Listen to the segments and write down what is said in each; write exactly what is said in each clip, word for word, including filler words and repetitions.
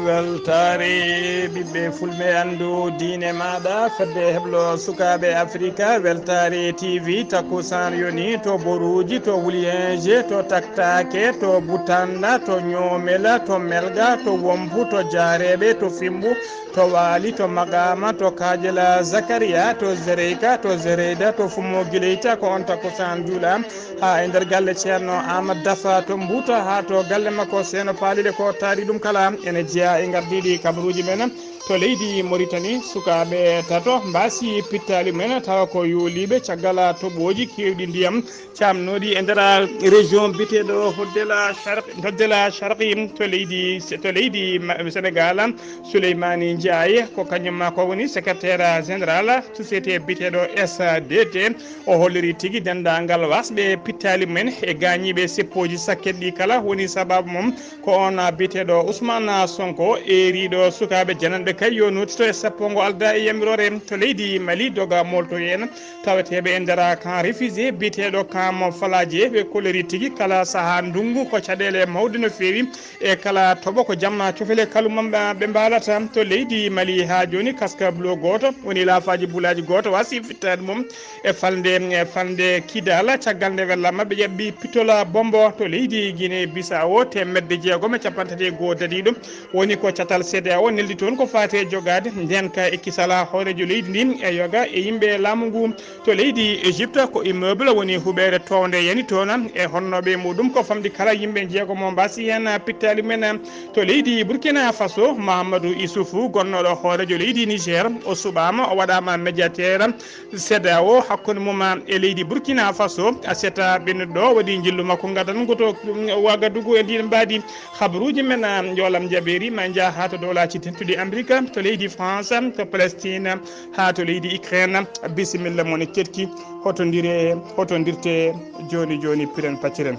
Weltaare ɓiɓɓe fulɓe, anndu diine maaɗa fedde heblo sukaaɓe Afrika. Weltaare T V takkusaan yoni to Boruuji, to Wuliyeeje, to Taktaake, to Butannda, to Ñoomela, to Melga, to Wompu, to Jaareeɓe, to Fimmbu, to Waali, to Maqaama, to Kaajela Zakariya, to Zereyka, to Zereyda, to Fumo Gileyta. Ko on takkusaan juula haa e nder galle Ceerno Aamadu Dafa to Mbuuta, haa to galle makko Seeno Paalile. Ko taari ɗum kala ene jeyaa e ngardiiɗi kabaruuji men. To leydi Moritani, sukaaɓe tato mbaasi pittaali men, tawa ko yooliiɓe caggal toɓooji keewɗi ndiyam caamnooɗi e nder région biyeteeɗo Hoddela Sharq-, Hoddela Sharqi to leydi, to leydi ma-, Senegal. Souleymani Ndiaye, ko kañum ma ko woni secrétaire général société biyeteeɗo S D T. O holliri tigi denndaangal waasɓe pittaali men e gaañiiɓe seppooji sakket ɗi kala. Woni sabaabu mum ko on biyeteeɗo Ousmane Sonko eeriiɗo sukaaɓe jananɓe kay yo nootu to e sappo ngo aldaa e yamiroore to leydi Mali, doga moolto heen. Taweteeɓe e nder camp réfugié biyeteeɗo camp mo Falaje, ɓe kolori tigi kala sahaa ndunngu ko caɗeele mawɗe no feewi. E kala toɓo ko jamma cofele kalumam ɓe mbaalata to leydi Mali. Haa jooni kaska bulo gooto woni laafaaji bulaaji gooto waasi fittaade mum e falnde, e falnde Kidala, caggal nde wella maɓɓe ƴaɓɓi pitola bombo to leydi Guinée Bissau. Teemedde jeegom e capanɗe tati e goo dadiiɗo woni ko catal C D A O neldi toon ko faati e jogaade ndeenka e kisala hooreejo leydi ndin e yoga e yimɓe laamu ngu. To leydi Égypte, ko immeuble woni huɓeere townde yani toon e honnooɓe muɗum. Ko famɗi kala yimɓe jeegom mo mbaasi heen pittaali men. To leydi Burkina Faso, Mahamadou Issoufou, gonnooɗo hooreejo leydi Niger, o suɓaama, o waɗaama médiateur C D A O hakkunde mum e leydi Burkina Faso. Aseta ɓennuɗo waɗi njillu makko ngadango to Ouagadougou e ndin mbaadi. Habaruuji men, ah, njoolam jabeeri, ma njaha haa to dowlaaji dentuɗi Amerika, to leydi France, to Palestine, haa to leydi Ukraine. Bisimilla mon e keɗki, hotondire, hotondirte jooni jooni, piren pacciren.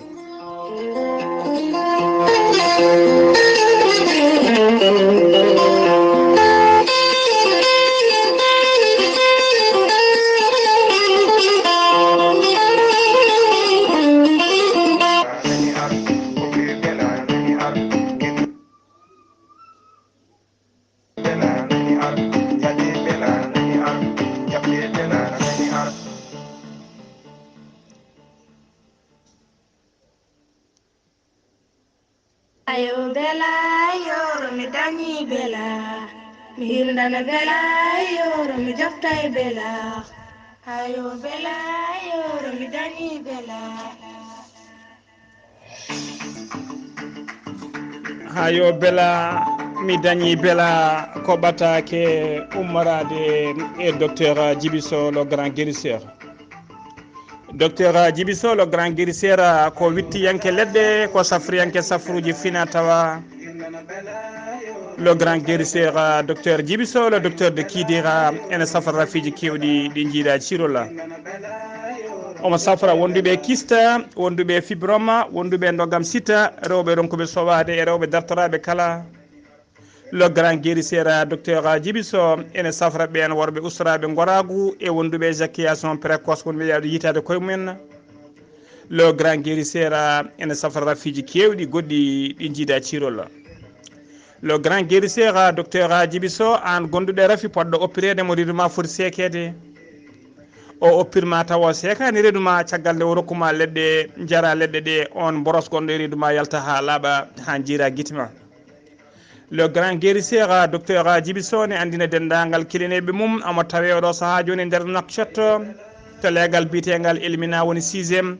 Ayo bela, yoro mi dañi bela, mi hildana bela, yoro mi joftay bela. Ayo bela, yoro mi dañi bela. Haa yo bela, mi dañi bela ko ɓataake ummoraade e docteur Djiby Sow, le grand guérisseur. Docteur Djiby Sow, le grand guérisseur, ko wittiyanke leɗɗe, ko safriyanke safruuji fina tawa. Le grand guérisseur, docteur Djiby Sow, le docteur de Kidira, ene safra rafiiji keewɗi ɗi njiiɗa cirola. Omo safra wonduɓe kista, wonduɓe fibroma, wonduɓe ndogam sita, rewɓe ronkuɓe sowaade e rewɓe dartoraaɓe kala. Le grand guérisseur, docteur Djiby Sow, ene safra ɓeen worɓe ustoraaɓe ngoraagu e wonduɓe éjaculation précoce, wonɓe yaawde yitaade koye mumen. Le grand guérisseur ene safra rafiiji keewɗi goɗɗi ɗi njiiɗa cirola. Le grand guérisseur, docteur Djiby Sow, aan gonduɗo e rafi poɗɗo oppireede mo reedu ma foti seekeede. O oppirma tawa o seekaani reedu ma, caggal nde o rokkuma leɗɗe, njara leɗɗe ɗe, on boros gonɗo e reedu ma yalta haa laaɓa, haa njiira gite ma. Le grand guérisseur, docteur Djiby Sow, ne anndina denndaangal kilineeɓe mum, omo tawee oɗo sahaa jooni nder Nouakchott, to leegal biyeteengal Elmina woni sixième,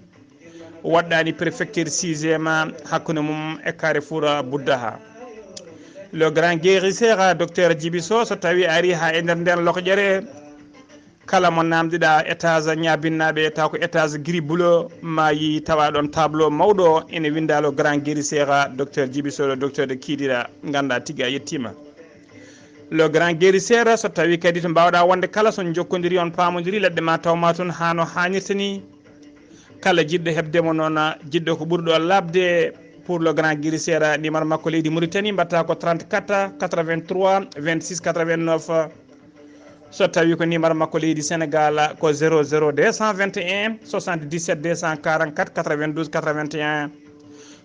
waɗɗaani préfecture sixième hakkunde mum e Carrefour Buddaha. Le grand guérisseur, docteur Djiby Sow, so tawi a ari haa e nder nden lokƴere, Kala mo naamndiɗaa étage ñaabinnaaɓe, taw ko étage gris bleu, ma yi tawa ɗon tableau mawɗo ene winndaa le grand guérisseur, docteur Djibi Sow, le docteur de Kidira, nganndaa tigi a yettiima. Le grand guérisseur, so tawii kadi to mbaawɗaa wonde kala, so on njokkondiri, on paamondiri, leɗɗe ma taw ma toon haa no haanirta ni. Kala jiɗɗo heɓde mo noon, jiɗɗo ko ɓuri ɗo laaɓde, pour le grand guérisseur, numéro makko leydi Mauritanie, mbaɗta ko trente-quatre quatre-vingt-trois vingt-six quatre-vingt-neuf. So tawii ko numéro makko leydi Sénégal, ko zéro zéro deux cent vingt et un soixante-dix-sept deux cent quarante-quatre quatre-vingt-douze quatre-vingt-un.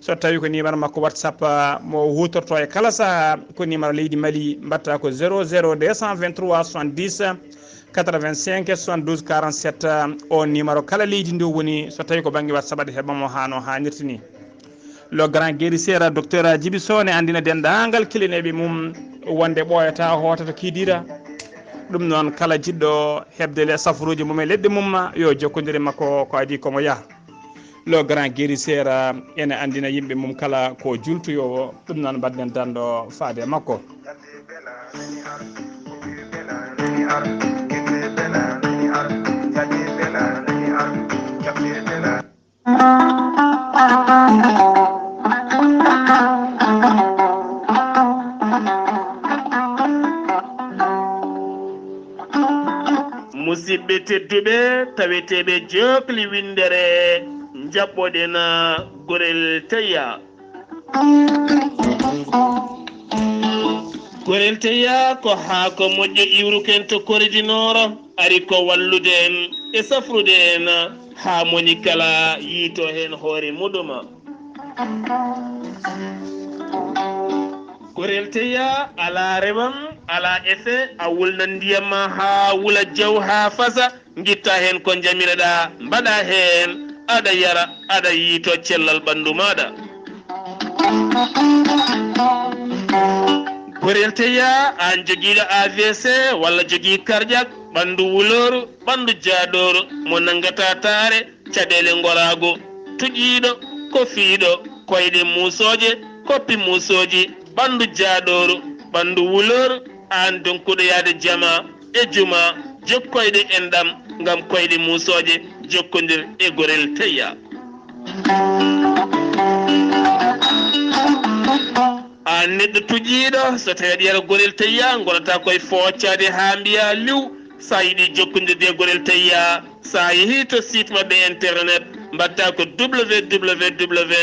So tawii ko numéro makko WhatsApp, mo huutorto e kala sahaa, ko numéro leydi Mali, mbaɗta ko zéro zéro deux cent vingt-trois soixante-dix quatre-vingt-cinq soixante-douze quarante-sept. O numéro kala leydi ndi o woni, so tawii ko bannge WhatsApp, aɗa heɓa mo haa no haanirta ni. Le grand guérisseur, docteur Djibi Sow, ne anndina denndaangal kilineeɓe mum wonde ɓooyataa, hootata, kiidiira. Ɗum noon, kala jiɗɗo heɓde le safruuji mum e leɗɗe mum, yo jokkondir e makko, ko adii ko mo yaha. Le grand guérisseur ene anndina yimɓe mum kala ko jultoyoowo. Ɗum noon, mbaɗden danndo faade e makko. Musidɓe tedduɓe, taweteeɓe jokli winndere, njaɓɓoɗen Gorel Teya. Gorel Teya ko haako moƴƴo iwruken to Kore du Nord, ari ko wallude en e safrude en haa moni kala yiito heen hoore muɗum. Gorel Teya alaa rewam, alaa effet, a wulna ndiyam ma haa wula jaw haa fasa, ngitta heen ko njamireɗaa, mbaɗa heen, aɗa yara, aɗa yiito cellal ɓanndu maaɗa. Gorel Teya, aan jogiiɗo A V C walla jogii cardiaque, ɓanndu wulooru, ɓanndu jaadooru, mo nanngata taare, caɗeele ngoraagu, tuƴiiɗo, kofiiɗo, koyɗe muusooje, koppi muusooji, ɓanndu jaadooru, ɓanndu wulooru, aan donkuɗo yahde jama e juma, jokkoyɗe enɗam ngam koyɗe muusooje, jokkondir e Gorel Teya. Aan neɗɗo tuƴiiɗo, so tawii aɗa yara Gorel Teya, ngonata koye foocaade haa mbiya liw. So a yiɗi jokkondirde e Gorel Teya, so a yehii to site maɓɓe internet, mbaɗta ko www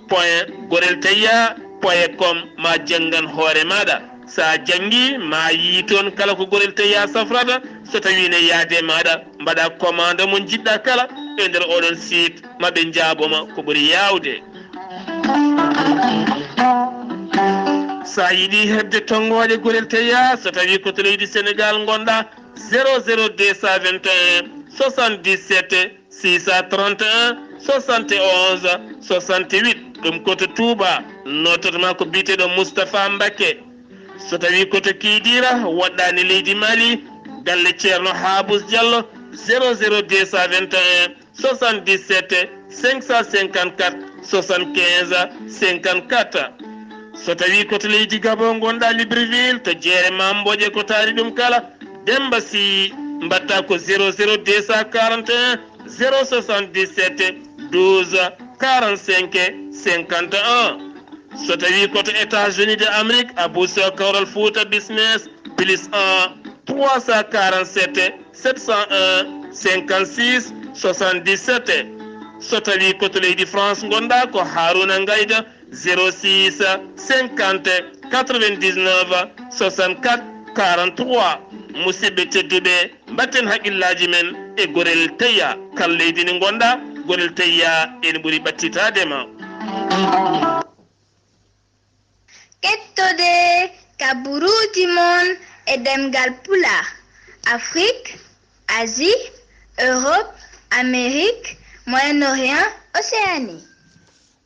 point gorel teya point com, ma janngan hoore maaɗa. So a janngii, ma yii toon kala ko Gorel Teya safrata. So tawii ne yaade maaɗa, mbaɗa commande mo njiɗɗa kala e nder oɗon site, ma ɓe njaabo ma ko ɓuri yaawde. So a yiɗi heɓde tonngooɗe Gorel Teya, so tawii ko to leydi Senegaal ngonɗa, zéro zéro deux cent vingt et un soixante-dix-sept six cent trente et un soixante-onze soixante-huit. Ɗum ko to Touba, noototoma ko biyeteeɗo Moustapha Mbacké. So tawii ko to Kidira, woɗɗaani leydi Mali, galle Ceerno Haabus Diallo, zéro zéro deux cent vingt et un soixante-dix-sept cinq cent cinquante-quatre soixante-quinze cinquante-quatre. So tawii ko to leydi Gabon ngonɗa, Libreville, to jeere Mamboje, ko taari ɗum kala, Demba Sy, mbaɗta ko zéro zéro deux cent quarante et un zéro soixante-dix-sept douze quarante-cinq cinquante et un. So tawii ko to États-Unis de Amérique, Abou Sow, Kawral Fouta Business, plus un trois cent quarante-sept sept cent un cinquante-six soixante-dix-sept. So tawii ko to leydi France ngonɗa, ko Harouna Ngaïda, zéro six cinquante quatre-vingt-dix-neuf soixante-quatre quarante-trois. Musidɓe tedduɓe, mbatten haqqillaaji men e Gorel Teya. Kala leydi ndi ngonɗa, Gorel Teya ene ɓuri ɓattitaade ma. Kettode kaburuuji mon e ɗemngal Pulaar, Afrik, Asie, Europe, Amérique, Moyen-Orient, Océanie.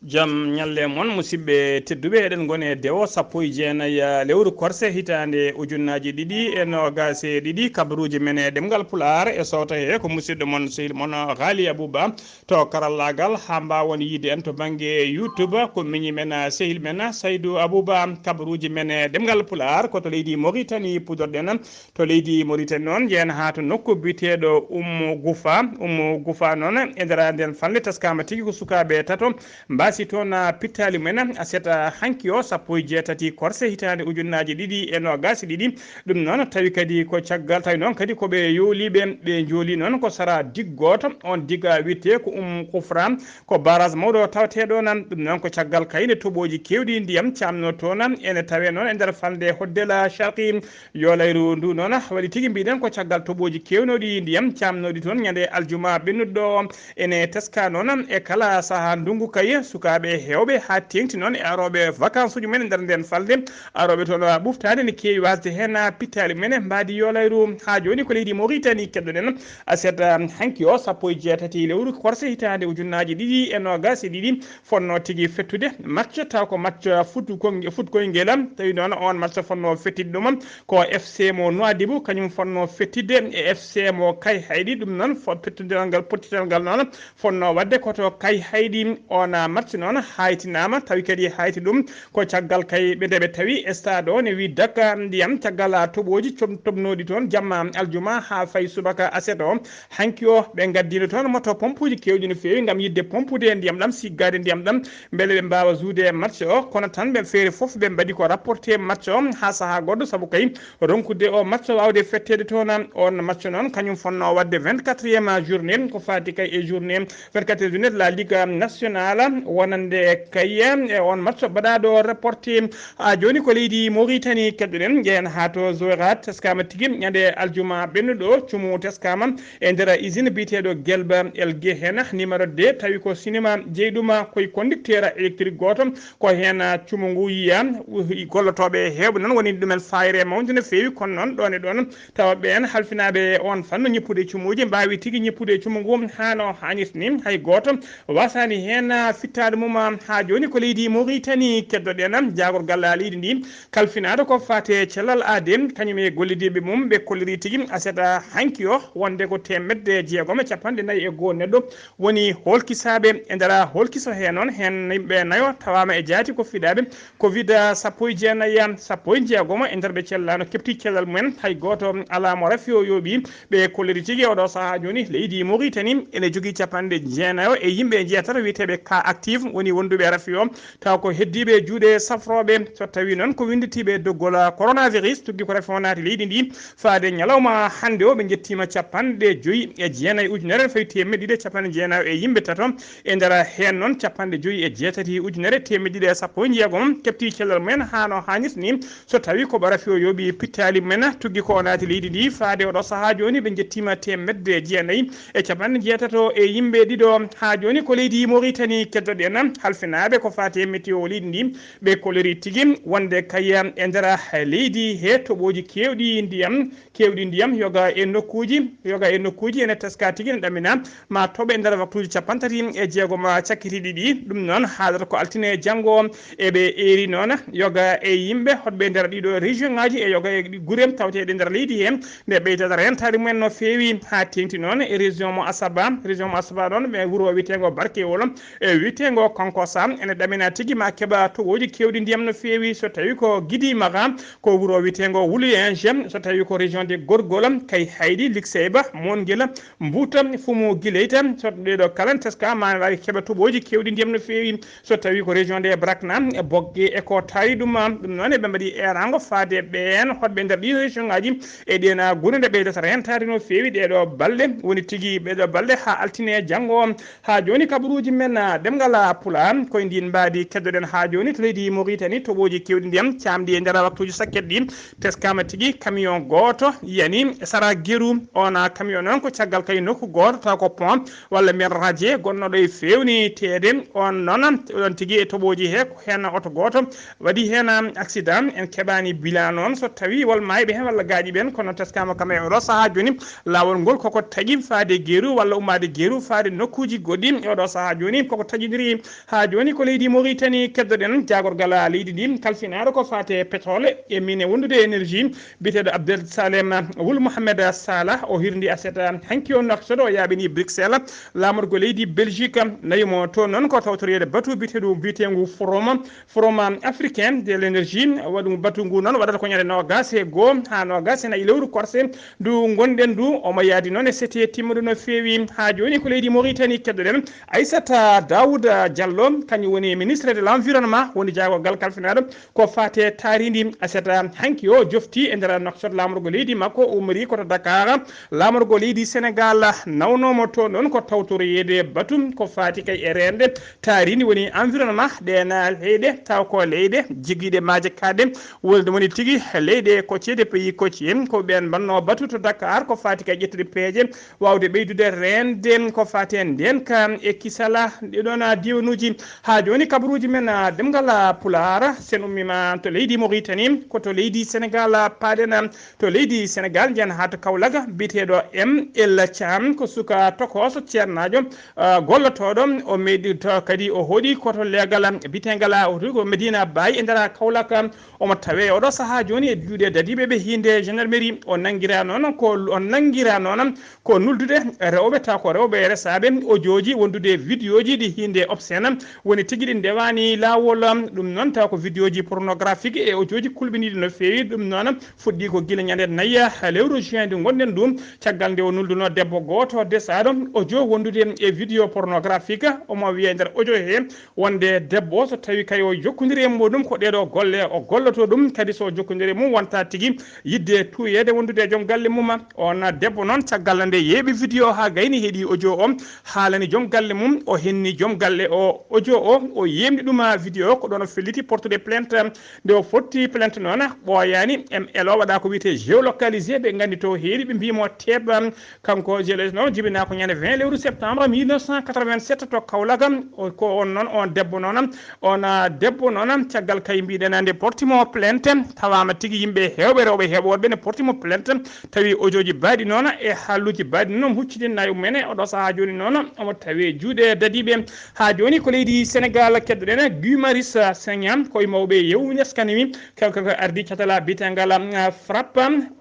Jam ñalle mon, musidɓe tedduɓe, eɗen ngoni e dewo sappo e jeenayi lewru korse hitaande ujunnaaji ɗiɗi e noogaas e ɗiɗi. Kabaruuji men e ɗemngal Pulaar e sowto he ko musidɗo mon, sehil mon, Ghali Abouba, to karallaagal, haa mbaawon yiide en to bannge YouTube. Ko miñi men, sehil men, Saydou Abouba. Kabaruuji men e ɗemngal Pulaar ko to leydi Mauritanie puɗɗorɗen. To leydi Mauritanie noon, njehen haa to nokku biyeteeɗo Ummu Gufa. Ummu Gufa noon, e nder nden fanle, taskaama tigi ko sukaaɓe tato mbaasi toon, ah, pittaali mumen aset, ah, hanki o, sappo e jeetati korse hitaande ujunnaaji ɗiɗi e noogaas e ɗiɗi. Ɗum noon tawi kadi ko caggal, tawi noon kadi ko ɓe yooliiɓe, ɓe njooli noon ko sara diggooto. On diga wiyetee ko Ummu Kufra, ko barrage mawɗo tawateeɗo nan. Ɗum noon ko caggal kayne toɓooji keewɗi ndiyam caamnoo toon. Ene tawee noon e nder falnde Hoddela Sharqi. Yoolayru ndu noon waɗi tigi, mbiɗen ko caggal toɓooji keewnooɗi ndiyam caamnooɗi toon ñande aljuma ɓennuɗo o. Ene teska noon e kala sahaa ndunngu kay, sukaaɓe heewɓe haa teeŋti noon e arooɓe vacances uji mumen e nder nden falnde. Arooɓe toon ɓuftaade ne keewi waasde heen pittaali mumen mbaadi yoolayru. Haa jooni ko leydi Mauritanie keɗoɗen. Aset, um, hanki o, sappo e jeetati lewru korse hitaande ujunnaaji ɗiɗi e noogaas e ɗiɗi, fonnoo tigi fettude match, taw ko match foot ko-, foot koyngel. Tawi noon on match fonnoo fettitde ɗum ko F C mo Nouadhibou, kañum fonnoo fettitde e F C mo Kayhayɗi. Ɗum noon fo-, fettude ngal, pottital ngal noon fonnoo waɗde ko to Kayhayɗi. On match noon haytinaama, tawi kadi hayti ɗum ko caggal kay ɓe nde ɓe tawi stade o ne wii dakka ndiyam caggal toɓooji com-, toɓnooɗi toon jamma aljuma haa fayi subaka aset o. Hanki o, ɓe ngaddiino toon moto pompuuji keewɗi no feewi ngam yiɗde pompude ndiyam ɗam, siggaade ndiyam ɗam, mbele ɓe mbaawa jouer match o. Kono tan ɓe feere fof ɓe mbaɗi ko rapporté match o haa sahaa goɗɗo, sabu kay ronkude o match waawde fetteede toon. On match noon, kañum fonnoo waɗde vingt-quatrième journée, ko faati kay e journée vingt-quatrième journée de la Ligue nationale, wonande kay e on match baɗaaɗo reporté. Haa jooni ko leydi Mauritanie keɗoɗen. Njehen haa to Zouérate, teskaama tigi ñande aljuma ɓennuɗo, cumu teskaama e nder usine biyeteeɗo Gelba El Gehen numéro deux, tawi ko sinima jeyi ɗum koye conducteur électrique gooto. Ko heen cumu ngu yiya gollotooɓe heewɓe noon woni ɗumen fayre mawnde no feewi, kono noon ɗoon e ɗoon tawa ɓeen halfinaaɓe on fannu ñippude cumuuji mbaawi tigi ñippude cumu ngu haa no haanirta ni. Hay gooto waasaani heen fittaade mum. Haa jooni ko leydi Mauritanie keɗoɗen, jaagorgal leydi ndi kalfinaaɗo ko faati e cellal aadee, kañum e gollidiiɓe mum, ɓe kolliri tigi aset hanki o wonde ko teemedde jeegom e cappanɗe nayi e goo neɗɗo woni hoolkisaaɓe. E nder hoolkiso hee noon, heen yimɓe nayo tawaama e jaati ko fiɗaaɓe covid sappo e jeenayi, sappo e jeegomo e nder ɓe cellaano keɓti cellal mumen, hay gooto alaa mo rafi o yooɓi. Ɓe kolliri tigi oɗo sahaa jooni leydi Mauritanie ene jogii cappanɗe jeenayo e yimɓe njeetato wiyeteeɓe cas actif, woni wonduɓe rafi o, taw ko heddiiɓe juuɗe safrooɓe. So tawii noon ko winnditiiɓe doggol coronavirus, tuggi ko rafi o naati leydi ndi, faade ñalawma hannde o, ɓe njettiima cappanɗe joyi e jeenayi ujunere fayi teemedde ɗiɗi e cappanɗe jeenayo e yimɓe tato. E nder heen noon, cappanɗe joyi e jeetati ujunere teemedde ɗiɗi e sappo e jeegom keɓti cellal mumen haa no haanirta ni. So tawii ko ɓe rafi o yooɓi pittaali mumen, tuggi ko o naati leydi ndi, faade oɗo sahaa jooni ɓe njettiima teemedde jeenayi e cappanɗe jeetato e yimɓe ɗiɗo. Haa jooni ko leydi Mauritanie keɗoɗen, halfinaaɓe ko faati e météo leydi ndi, ɓe kolliri tigi wonde kay e nder leydi he toɓooji keewɗi ndiyam, keewɗi ndiyam yoga e nokkuuji, yoga e nokkuuji ene teska tigi, ene ɗamina ma toɓe e nder waktuuji cappanɗe tati e jeegom cakkitiiɗi ɗi. Ɗum noon, haadata ko altine janngo, eɓe eeri noon yoga e yimɓe hoɗɓe e nder ɗiɗo région ŋaaji e yoga e ɗi gure tawteeɗe nder leydi he, nde ɓeydata rentaade mumen no feewi haa teeŋti noon e région mo Asaba. Région mo Asaba noon, ɓe wuro wiyeteengo Barkewol, e wiyeteengo Konkosa, ene ɗamina tigi ma keɓa toɓooji keewɗi ndiyam no feewi. So tawii ko Gidi Maga, ko wuro wiyeteengo Wuluyenje, so tawii ko région de Gorgol, Kayhayɗi, Likseyba, Mongel, Mbuuta, Fumu Gileyta, so ɗeeɗo kala teska ma waawi keɓa toɓooji keewɗi ndiyam no feewi. So tawii ko région de Brakna, e Bogge e ko tawi ɗum, ɗum noon eɓe mbaɗi eeraango faade ɓeen hoɗɓe nder ɗii région ŋaaji e ɗeen gure nde ɓeydata rentaade no feewi ɗeeɗo balɗe, woni tigi ɓeeɗo balɗe haa altine janngo. Haa jooni kabaruuji men, ah, ɗemngal, ah, Pulaar, koye ndiin mbaadi keɗoɗen haa jooni to leydi Mauritanie, toɓooji keewɗi ndiyam caamɗi e nder waktuuji sakket ɗi, teskaama tigi camion gooto yani e sara Geru. On, ah, camion noon ko caggal kay nokku gooto taw ko pont walla mbiyen radier gonnooɗo e feewniteede. On noon, oɗon tigi e toɓooji he, ko heen oto gooto waɗi heen accident, en keɓaani bilan noon so tawii wol maayɓe heen walla gaaƴi ɓeen, kono teskaama kam e oɗo sahaa jooni laawol ngol koko taƴi faade Geru walla ummaade Geru faade nokkuuji goɗɗi. E oɗo sahaa jooni koko taƴindiri Haa jooni ko leydi Mauritanie keddoɗen, jaagorgal leydi ndi kalfinaaɗo ko faati e pétrole e mine wondude e énergie, biyeteeɗo Abdel Salem Wul Mohamed Salah, o hirndi aset hanki o Nouakchott, o yaaɓini Bruxelles, laamorgo leydi Belgique, nawi mo toon noon ko tawtoreede batu biyeteeɗo, biyeteengu Forum, Forum africain de l'énergie, waɗu batu ngu noon waɗata ko ñande noogaas e goo haa noogaas e nayi lewru korse ndu ngonɗen ndu. Omo yahdi noon e sete timmuɗo no feewi. Haa jooni ko leydi Mauritanie keddoɗen, Aissata Daouda Diallo, kañum woni ministre de l'environnement, woni jaagorgal kalfinaaɗo ko faati e taarindi aset hanki o. Jofti e nder Nouakchott, laamorgo leydi makko ummori ko to Dakar, laamorgo leydi Sénégal nawnoo mo toon ɗoon ko tawtoreede batu ko faati kay e reende taarindi, woni environnement, ɗeen leyɗe taw ko leyɗe jogiiɗe maaje kaaɗɗe, woni ɗum woni tigi leyɗe côtier, des pays côtiers, ko ɓeen mbannoo batu to Dakar ko faati kay ƴettude peeje waawde ɓeydude reende ko faati e ndeenka e kisal e ɗoon diiwanuuji. Haa jooni kabaruuji men, ah, ɗemngal, ah, Pulaar, so en ummiima to leydi Mauritanie, ko to leydi Sénégal, ah, paaɗen, ah, to leydi Sénégal, njahen haa to Kaolack, biyeteeɗo M L Thiam, ko suka tokooso ceernaajo, ah, gollotooɗo, o meeɗi to kadi o hoɗi ko to leegal, ah, biyeteengal, ah, o ko Medina Baye e nder Kaolack, ah, omo tawee oɗo sahaa jooni e juuɗe dadiiɓe ɓe hiinde gendarmerie. O nanngiraa noon ko, o nanngiraa noon ko nuldude rewɓe, taw ko rewɓe resaaɓe ojooji, wondude vidéoji ɗi hiinde obscène, woni tigi ɗi ndewaani laawol. Ɗum noon taw ko vidéoji pornographique e ojooji kulɓiniiɗi no feewi. Ɗum noon fuɗɗii ko gila ñande nayi lewru juin ndu ngonɗen ndu, caggal nde o nuldunoo debbo gooto desaaɗo ojo wondude e vidéo pornographique. Omo wiya e nder ojo he wonde debbo o, so tawi kay o jokkondiri e muɗum, ko ɗeɗo golle o golloto ɗum, kadi so jokkondiri e mum wonta tigi yidde tuuyeede wondude e joom galle mum. On debbo noon, caggal nde yeeɓi vidéo haa gayni, heɗi audio o, haalani joom galle mum, o henni joom galle o audio o, o yeemni ɗum vidéo, ko ɗoon o felliti portude plainte. Nde o fotti plainte noon, ɓooyaani, M L o waɗa ko wiyetee géolocalisé, ɓe nganndi to heeri, ɓe mbii mo teeɓ. Kanko Jeles noon jibinaa ko ñande vingt lewru septembre mille neuf cent quatre-vingt-sept to Kaolack. O, ko on noon, on debbo noon, on, ah, debbo noon, caggal kay mbiɗen nde porti mo plainte, tawaama tigi yimɓe heewɓe rewɓe heɓooɓe ne porti mo plainte, tawi audioji baaɗi noon e haalluuji baaɗi noon huccitinaay mum en. Oɗo sahaa jooni noon omo tawi juuɗe dadiiɓe. Haa jooni ko leydi Sénégal keddoɗen, Guy Marius Sagna, ko e mawɓe yewwi neskani wi, kanko ko ardi catala biyeteengal, ah, FRAPP.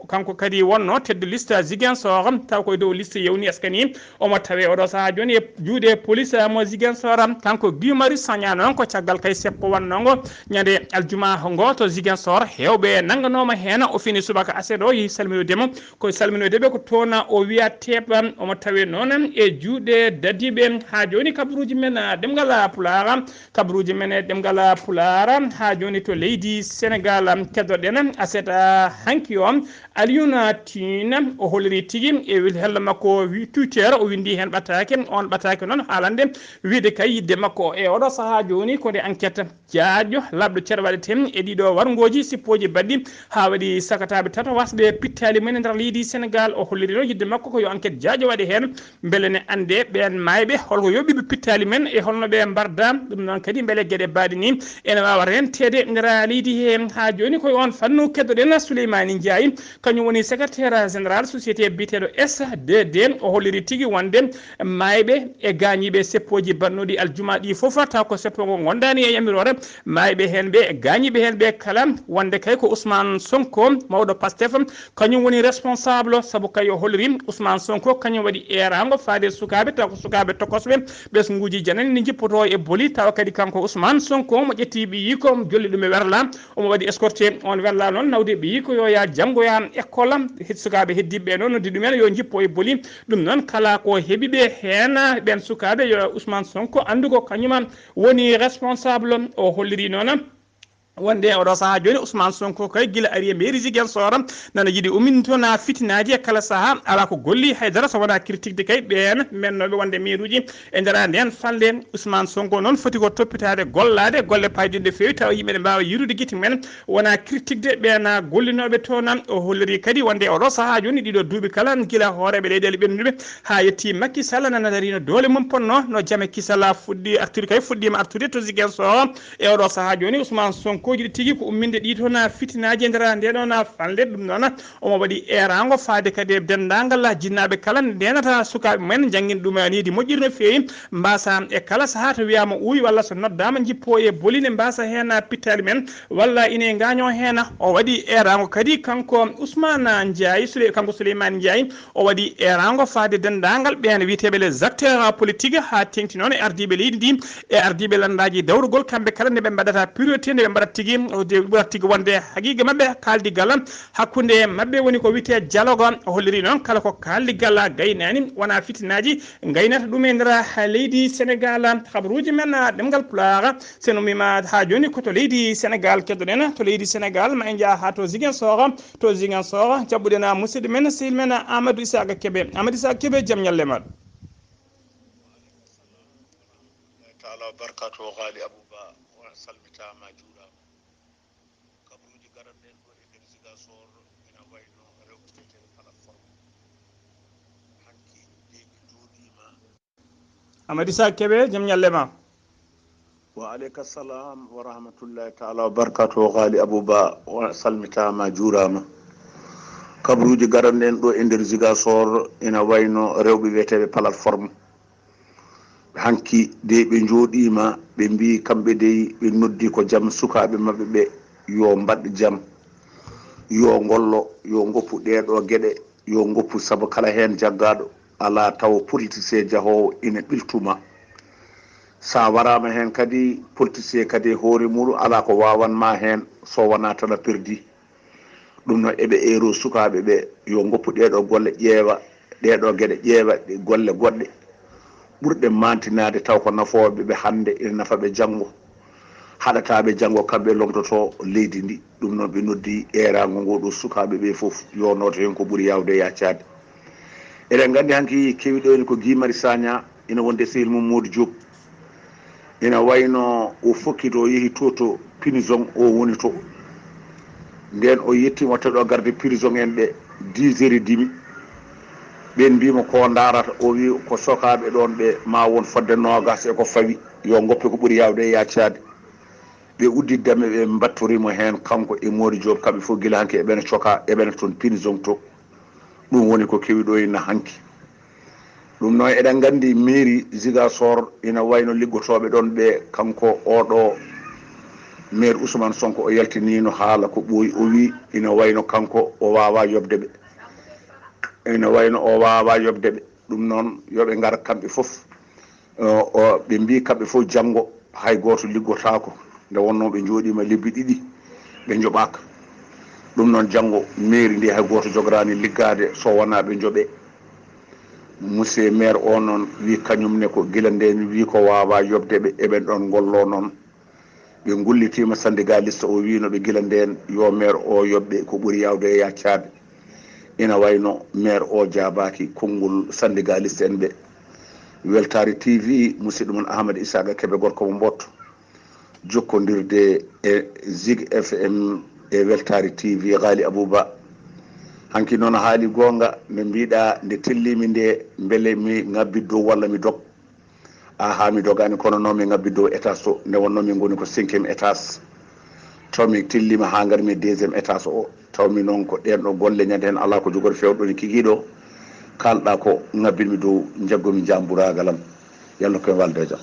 Kanko kadi wonno tête de liste Ziguinchor, taw koye dow liste yewni askani. Omo tawe oɗo sahaa jooni e juuɗe police mo Ziguinchor. Kanko Guy Marius Sagna noon ko caggal kay seppo wannongo ñande aljuma ngo to Ziguinchor. Heewɓe nannganooma heen, o fini subaka aset o, yehi salminoyde mo. Ko salminoyde ɓe ko toon o wiya teeɓ. Omo tawe noon e juuɗe dadiiɓe. Haa jooni kabaruuji men, ah, ɗemngal Pulaar, kabaruuji men e ɗemngal Pulaar, haa jooni to leydi Sénégal, keddoɗen aset, ah, hanki o. Alioune Tine, o holliri tigi e wel-, hello makko wi-, Twitter, o winndi heen ɓataake. On ɓataake noon haalande wiyde kay yidde makko e oɗo sahaa jooni ko nde enquête jaajɗo laaɓɗo cer waɗetee e ɗiɗo warngooji sippooji baɗɗi haa waɗi sakataaɓe tato wasɓe pittaali mum en e nder leydi Sénégal. O holliri noon yidde makko ko yo enquête jaajɗo waɗe heen, mbele ne annde ɓeen maayɓe holko yoɓi ɓe pittaali mum en e holno ɓe mbarda. Ɗum noon kadi mbele geɗe baaɗe ni ene waawa renteede nder leydi he. Haa jooni koye on fannu keddoɗen Souleymani Ndiaye, kañum woni secrétaire général société biyeteeɗo S D D. O holliri tigi wonde maayɓe e gaañiiɓe seppooji baɗnooɗi aljuma ɗi fof, taw ko seppo ngo gondaani e yamiroore, maayɓe heen ɓe, gaañiiɓe heen ɓe kala, wonde kay ko Ousmane Sonko, mawɗo Pastef, kañum woni responsable, sabu kay o holliri Ousmane Sonko, kañum waɗi eeraango faade sukaaɓe, taw ko sukaaɓe tokosɓe, ɓesnguuji janani ne njippotoo e boli, tawa kadi kanko Ousmane Sonko mo ƴetti ɓiyiiko, jolli ɗum e werla, omo waɗi escorté on werla noon, nawde ɓiyiiko yo yaa janngoya école, sukaaɓe heddiiɓe ɓe noon noddi ɗumen yo njippo e boli. Ɗum noon kala ko heɓi ɓe heen, ɓeen sukaaɓe yo Ousmane Sonko anndu ko kañum woni responsable. O holliri noon wonde oɗo sahaa jooni Ousmane Sonko kay gila ari e mairie Ziguinchor nana yiɗi umminto na fitinaaji e kala sahaa, alaa ko golli haydara so wonaa critiquede kay ɓeen mennooɓe wonde mairuuji e nder ndeen falnde. Ousmane Sonko noon foti ko toppitaade gollaade golle payɗinɗe feewi tawa yimɓe ne mbaawa yiirude gite mumen, wonaa critiquede ɓeen gollinooɓe toon. O holliri kadi wonde oɗo sahaa jooni ɗiɗo duuɓi kala gila hooreeɓe leyɗeele ɓennuɓe haa yetti Macky Sall nana darino doole mum ponno no jame kisala fuɗɗi artude kay fuɗɗiima artude to Ziguinchor. E oɗo sahaa jooni Ousmane Sonko Kooji ɗi tigi ko umminde ɗi toon fitinaaji e nder ndee ɗoon fanle. Ɗum noon omo waɗi eeraango faade kadi e denndaangal jinnaaɓe kala ndenata sukaaɓe men, njanngina ɗum niidi moƴƴiri no feewi, mbaasa e kala sahaa to wiyaama uuy walla so noddaama njippoo e boli ne mbaasa heen pittaali men walla ine ngaañoo heen. O waɗi eeraango kadi kanko Ousmane Ndiaye, Souley-, kanko Souleymane Ndiaye, o waɗi eeraango faade denndaangal ɓeen wiyeteeɓe les acteurs politiques haa teeŋti noon e ardiiɓe leydi ndi e ardiiɓe lanndaaji dawrugol, kamɓe kala nde ɓe mbaɗata priorité, nde ɓe mbaɗata tigi, nde ɓurata tigi wonde haqiiqa maɓɓe kaaldigal hakkunde maɓɓe woni ko wiyetee dialogue. O holliri noon kala ko kaaldigal gaynaani, wonaa fitinaaji, ngaynata ɗum e nder leydi Senegaal. Habaruuji men ɗemngal Pulaar, so en ummiima haa jooni ko to leydi Senegaal keddoɗen, to leydi Senegaal ma en njah haa to Ziguinchor, to Ziguinchor, jaɓɓuɗen musidɗo men, sehil men Amadou Isaka Kebe. Amadou Isaka Kebe, jam ñalle ma. Taala barkatu o Ghali Abouba, on salmitaama, juuraama. Kabaruuji garanɗen ɗo e nder Ziguinchor ina wayno rewɓe wiyeteeɓe plateforme. Hanki de ɓe njooɗiima. Amadou Isaka Kebe, jam ñalle ma. Wa aleyka salam wa rahmatullahi taala wa barakatuhu, Ghali Abouba, on salmitaama, juuraama. Kabaruuji garanɗen ɗo e nder Ziguinchor ina wayno rewɓe wiyeteeɓe plateforme. Hanki de ɓe njooɗiima, ɓe mbii kamɓe dey ɓe noddi ko jam sukaaɓe maɓɓe ɓe, yo mbaɗ jam, yo ngollo, yo ngoppu ɗee ɗoo geɗe, yo ngoppu, sabu kala heen jaggaaɗo alaa taw politicien jahoowo ina ɓiltu ma. So a waraama heen kadi, politicien kadi e hoore muɗum alaa ko waawan ma heen so wonaa tan a perdi. Ɗum noon eɓe eero sukaaɓe ɓe yo ngoppu ɗee ɗoo golle ƴeewa, ɗee ɗoo geɗe ƴeewa, ɗe golle goɗɗe ɓurɗe maantinaade taw ko nafooɓe ɓe hannde ina nafa ɓe janngo. Haɗataa ɓe janngo kamɓe lomtotoo leydi ndi. Ɗum noon ɓe noddi eeraango ngoo ɗoo sukaaɓe ɓe fof yo nooto heen ko ɓuri yaawde yaacaade. Eɗen nganndi hanki kewi ɗo ene ko Guy Marius Sagna ina wonde sehil mum Mody Diop. Ina wayno o fokkito, o yehi to, to prison o woni to. Nden o yettiima o tawi ɗo garde prison en ɓe dix heures et demi. Ɓen mbiimo ko ndaarata, o wi ko sokaaɓe ɗon ɓe ma won fodde noogas e ko fawi, yo ngoppe ko ɓuri yaawde e yaacaade. Ɓe udditi dame, ɓe mbattorimo heen, kanko e Mody Diop, kamɓe fof gila hanki eɓena coka, eɓena toon prison to. Ɗum woni ko kewi ɗo ina hanki. Ɗum noon eɗen nganndi mairie Ziguinchor ina wayno liggotooɓe ɗon ɓe, kanko oɗo maire Ousmane Sonko o yaltiniino haala ko ɓooyi, o wi ina wayno kanko o waawaa yoɓde ɓe, ina wayno o waawaa yoɓde ɓe. Ɗum noon yo ɓe ngar kamɓe fof. O, o, ɓe mbii kamɓe fof janngo hay gooto liggotaako, nde wonnoo ɓe njooɗiima lebbi ɗiɗi ɓe njoɓaaka. Ɗum noon janngo mairie ndi hay gooto jogoraani liggaade so wonaa ɓe njoɓee. Monsieur maire o noon wi kañum ne ko gila ndeen wi ko waawaa yoɓde ɓe, eɓen ɗoon ngolloo noon. Ɓe ngullitiima syndicaliste o wiino ɓe gila ndeen yo maire o yoɓ ɓe ko ɓuri yaawde e yaccaade. Ina wayno maire o jaabaaki konngol syndicaliste en ɓe. Weltaare T V, musidɗo mon Ahmad Isaaqa Kebe, gorko mo Mboto, jokkondirde e Zig F M e Weltaare T V, Ghali Abouba. Hanki noon a haali goonga, nde mbiɗa nde tellimi nde, mbele mi ŋabbit dow walla mi dog? Aha, mi dogaani, kono noon mi ŋabbit dow étage to, nde wonnoo min ngoni ko cinquième étage. Taw mi tellima haa ngarmi e deuxième étage o. Taw mi noon ko ɗeen ɗo golle ñande heen alaa ko jogori feewɗo ni kikiiɗo. Kaalɗa ko ŋabbinmi dow, njaggomi jamburaagal am. Yalla ko en walde e jam.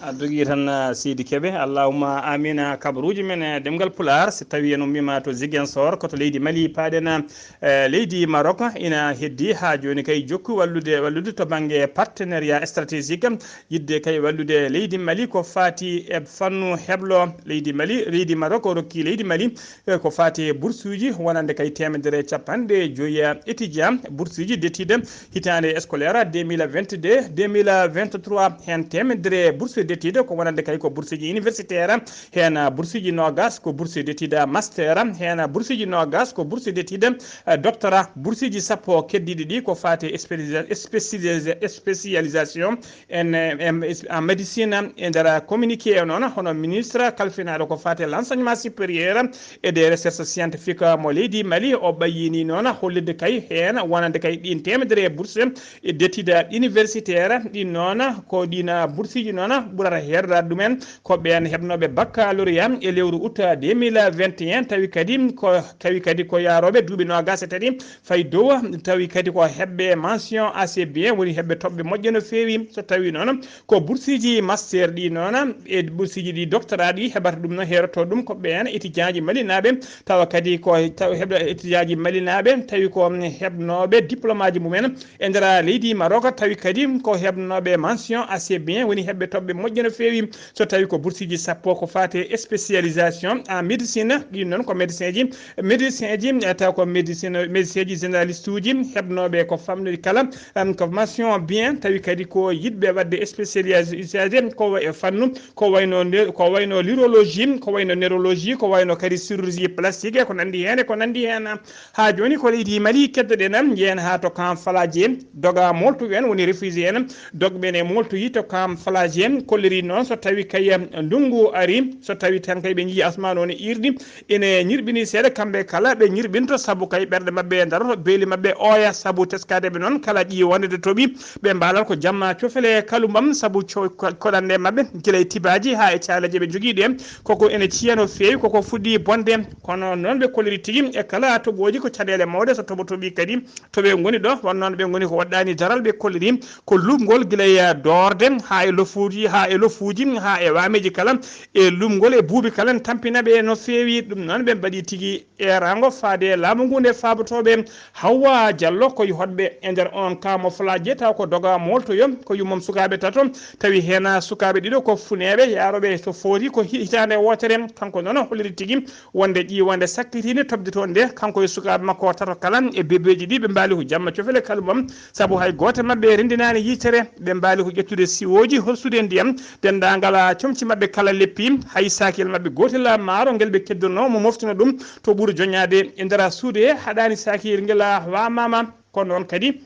A dogi tan, ah, Seydi Kebe. Allahumma amina. Kabaruuji men e ɗemngal Pulaar, so tawi en ummiima to Ziguinchor, ko to leydi Mali paaɗen, eh, leydi Maroc ina heddi haa jooni kay jokku wallude, wallude to bannge partenariat stratégique, yiɗde kay wallude leydi Mali ko faati e fannu heblo leydi Mali. Leydi Maroc o rokki leydi Mali, eh, ko faati e bursuuji wonande kay teemedere capanɗe joyi étudiant, bursuuji d'étude hitaande scolaire deux mille vingt-deux, deux mille vingt-trois, heen teemedere bourse d'étude ko wonande kay ko bourseji universitaire, heen bourseji noogas ko bourse d'étude master, heen bourseji noogas ko bourse d'étude, eh, doctorat, bourseji sappo keddiiɗi ɗi ko faati e spécialisa-, spécialisa-, spécialisation en, en, en médecine. E nder communiqué o noon, hono ministre kalfinaaɗo ko faati e l'enseignement supérieur et des recherches scientifiques mo leydi Mali, o ɓayyini noon hollirde kay heen wonande kay ɗin teemedere bourse d'études universitaires ɗin noon, ko ɗin bourseji noon Heerdaade ɗumen ko ɓeen heɓnooɓe baccalauréat e lewru août deux mille vingt et un, tawi kadi ko, tawi kadi ko yaarooɓe duuɓi noogaas e tati fayi dow, tawi kadi ko heɓɓe mention assez bien, woni heɓɓe toɓɓe moƴƴe no feewi. So tawi noon ko bourseeji master ɗi noon e bourseeji ɗi doctorat ɗi heɓata ɗum no heerotoo ɗum ko ɓeen étudiantji malinaaɓe, tawa kadi ko taw heɓɗo étudiantji malinaaɓe, tawi ko heɓnooɓe diplômeaji mumen e nder leydi Maroc, tawi kadi ko heɓnooɓe mention assez bien, woni heɓɓe toɓɓe moƴƴe no feewi. So tawi ko bourseeji sappo ko faati e spécialisation en médecine, ɗin noon ko médecin ji, médecin ji, eh, taw ko médecin, médecin ji généraliste uji, heɓnooɓe ko famɗude kala, em, ko mention bien, tawi kadi ko yiɗɓe waɗde spécialisation ko wa-, e fannu, ko wayno nde-, ko wayno l'urologie, ko wayno neurologie, ko wayno kadi chirurgie plastique e ko nanndi heen e ko nanndi heen. Haa jooni ko leydi Mali keddoɗen, njehen haa to camp Faladje, doga moltu en woni réfugié en, dogɓe ne moltoyi to camp Faladje, kolliri noon so tawi kay ndunngu ari, so tawi tan kay ɓe njii asmaan o ne iirɗi, ene ñirɓini seeɗa kamɓe kala ɓe ñirɓinto sabu kay ɓerɗe maɓɓe daroto, beeli maɓɓe oya sabu teskaade ɓe noon kala ƴiiwande de toɓi, ɓe mbaalat ko jamma cofele kalumbam sabu co-, ko-, koɗanɗe maɓɓe gila e tibaaji haa e caaleeje ɓe njogii ɗe, koko ene ciya no feewi, koko fuɗɗi bonde. Kono noon ɓe kolliri tigi e kala toɓooji ko caɗeele mawɗe so toɓo toɓi kadi to ɓe ngoni ɗo, won noon ɓe ngoni ko waɗɗaani daral, ɓe kolliri ko luɓngol gila e doorde haa e lofuuji, haa e lofuuji, haa e waameeji kala, e luɓngol e buubi kala ne tampina ɓe no feewi. Ɗum noon ɓe mbaɗi tigi eeraango faade e laamu ngu nde faabotooɓe Hawwa Jallo ko hoɗɓe e nder on camp mo Faladje taw ko doga moltoyo ko yummum sukaaɓe tato, tawi heen sukaaɓe ɗiɗo ko funeeɓe yaarooɓe so footi ko hi-, hitaande wootere. Kanko noon o holliri tigi wonde ƴiiwande sakkitiinde toɓde toon nde, kanko e sukaaɓe makko tato kala e bebeeji ɗi ɓe mbaali ko jamma cofele kalmum, sabu hay gooto maɓɓe renndinaani yitere, ɓe mbaali ko ƴettude siwooji, horsude ndiyam, denndaangal comci maɓɓe kala leppi, hay saakiyel maɓɓe gootel maaro ngel ɓe keddunoo mo moftuno ɗum to ɓuri joñaade e nder suudu he, haɗaani saakiyel ngel waamaama. Ko noon kadi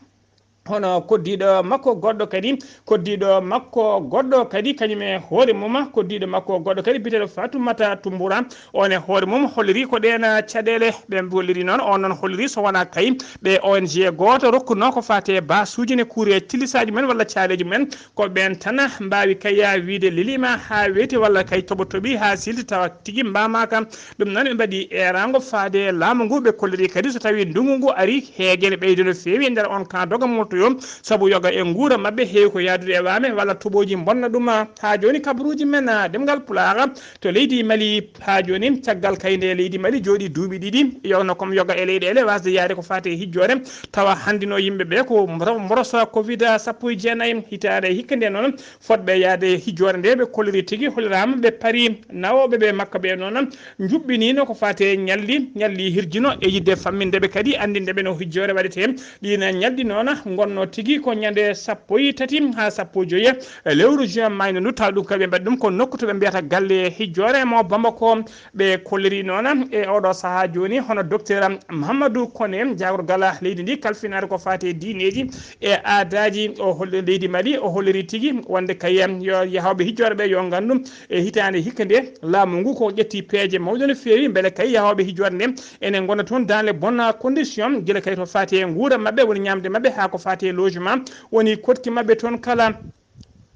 hono koddiiɗo makko goɗɗo kadi, koddiiɗo makko goɗɗo kadi, kañum e hoore mum, koddiiɗo makko goɗɗo kadi, biyeteeɗo Fatoumata Toumbouran, on e hoore mum holliri ko ɗeen caɗeele ɓe holliri noon. On noon holliri so wonaa kay ɓe O N G gooto rokkunoo ko faati e baasuuji ne kuuri e tillisaaji mumen walla caaleeji mumen, ko ɓeen tan mbaawi kay wiyde leliima haa weeti walla kay toɓo toɓi haa silti tawa tigi mbaamaaka. Ɗum noon ɓe mbaɗi eeraango faade e laamu ngu, ɓe kolliri kadi so tawii ndunngu ngu arii, heege ne ɓeyda no feewi e nder on camp doga moltoyo, sabu yoga e nguura maɓɓe heewi ko yahdude e waame walla toɓooji mbonna ɗum. Haa jooni kabaruuji men, ah, ɗemngal Pulaar to leydi Mali, haa jooni caggal kay nde leydi Mali jooɗii duuɓi ɗiɗi, yowno comme yoga e leyɗeele waasde yahde ko faati e hijjoore, tawa hanndino yimɓe ɓe ko mboro-, mborosa covid sappo e jeenayi hitaande hikka nde noon, fotɓe yahde hijjoore nde ɓe kolliri tigi, holliraama ɓe parii nawooɓe ɓe makka ɓe noon, njuɓɓiniino ko faati e ñalɗi, ñalɗi hirjino e yiɗde famminde ɓe kadi, anndinde ɓe no hijjoore waɗetee. Ɗiin ñalɗi noon ngonnoo tigi ko ñande sappo e tati haa sappo e joy e lewru juin maayno ndu, tawa ɗum kadi ɓe mbaɗi ɗum ko nokku to ɓe mbiyata galle hijjoore mo Bamako. Ɓe kolliri noon e oɗo sahaa jooni hono docteur Mahamadou Koné, jaagorgal leydi ndi kalfinaade ko faati e diineeji e aadaaji, o holli leydi Mali, o holliri tigi wonde kay yo yahooɓe hijjoore ɓe yo nganndu e hitaande hikka nde laamu ngu ko ƴetti peeje mawɗe no feewi mbele kay yahooɓe hijjoore nde ene ngona toon dans les bonnes conditions, gila kay to faati e nguura maɓɓe woni ñaamde maɓɓe haa ko faati e logement woni koɗki maɓɓe toon kala.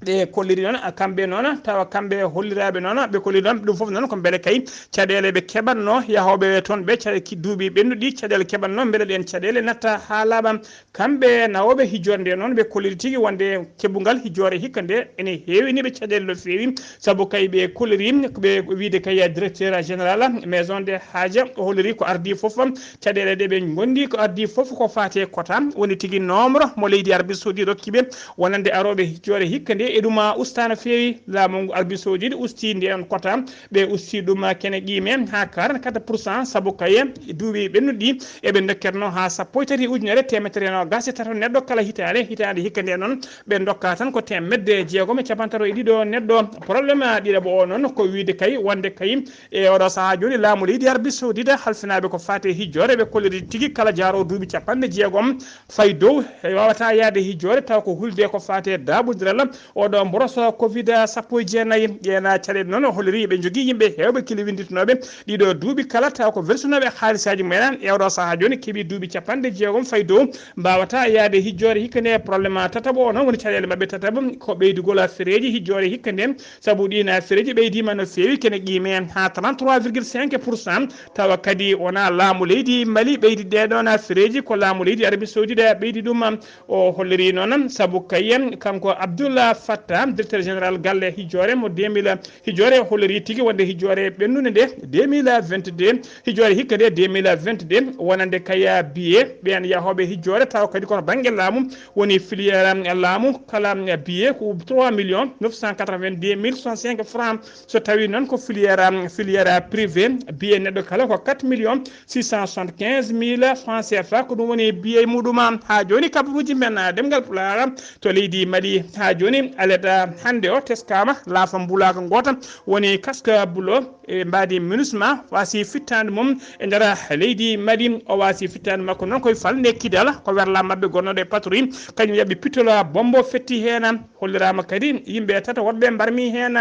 Ɓe kolliri noon, a, kamɓe noon, tawa kamɓe holliraaɓe noon, ɓe kolliri noon, ɗum fof noon ko mbele kay caɗeele ɓe keɓatno yahooɓe ɓe toon ɓe, ca-, ki duuɓi ɓennuɗi, caɗeele keɓatno, mbele ɗeen caɗeele natta haa laaɓa. Kamɓe nawooɓe hijjoore nde noon, ɓe kolliri tigi wonde keɓungal hijjoore hikka nde ene heewini ɓe caɗeele no feewi, sabu kay ɓe kolliri, ɓe wiyde kay directeur général maison de Hadja, o holliri ko ardii fof, caɗeele ɗe ɓe ngondi ko ardii fof ko faati e quota, woni tigi nombre mo leydi Arabie Saoudite rokki ɓe, wonande arooɓe hijjoore hikka nde, e ɗum a ustaa no feewi. Laamu ngu Arabie Saoudite usti ndeen quota, ɓe usti ɗum kene qiime haa quarante-quatre pour cent, sabu kaye duuɓi ɓennuɗi eɓe ndokketno haa sappo e tati ujunere teemedere noogaas e tato neɗɗo kala hitaande, hitaande hikka nde noon ɓe ndokka tan ko teemedde jeegom e cappanɗe tato e ɗiɗo neɗɗo. Problème ɗiɗaɓo o noon ko wiyde kay wonde kay e oɗo sahaa jooni laamu leydi Arabie Saoudite halfinaaɓe ko faati e hijjoore ɓe kolliri tigi kala jaaroowo duuɓi cappanɗe jeegom fayi dow e waawata yahde hijjoore taw ko hulde ko faati e daabudiral oɗo mboroso covid sappo e jeenayi. Ɗeena caɗeele noon o holliri ɓe njogii yimɓe heewɓe kili winnditnooɓe ɗiɗo duuɓi kala, taw ko welsunooɓe haalisaaji mumen. E oɗo sahaa jooni keɓii duuɓi capanɗe jeegom fayi dow, mbaawata yahde hijjoore hikka nde. Probléme tataɓo o noon woni caɗeele maɓɓe tataɓo ko ɓeydugol affaire uji hijjoore hikka nde, sabu ɗiin affaire uji ɓeydiima no feewi, kene qiime haa trente-trois virgule cinq pour cent. Tawa kadi wonaa laamu leydi Mali ɓeydi ɗee ɗoon affaire uji, ko laamu leydi Arabie Saoudite ɓeydi ɗum. O holliri noon sabu kayen kanko Abdoullah Fattah, directeur général galle hijjoore mo deux mille, hijjoore holliri tigi wonde hijjoore ɓennunde nde deux mille vingt-deux, hijjoore hikka nde deux mille vingt-deux, wonande kaya biye ɓeen yahooɓe hijjoore, tawa kadi kono bannge laamu woni filière laamu, kala biye ko trois millions neuf cent quatre-vingt-deux mille soixante-cinq francs. So tawii noon ko filière, filière privé, biye neɗɗo kala ko quatre millions six cent soixante-quinze mille francs C F A, ko ɗum woni biye muɗum. Haa jooni kabaruuji men, ah, ɗemngal Pulaar to leydi Mali. Haa jooni alerte hannde o teskaama, laafa mbulaaka ngoota woni casque bleu e mbaadi MINUSMA waasi fittaandu mum e nder leydi Mali. O waasi fittaandu makko noon koye falnde Kidal, ko werla maɓɓe gonnooɗo e patrouille, kañum yaɓɓi pistol bombo fetti heen. Holliraama kadi yimɓe tato woɗɓe mbarmi heen.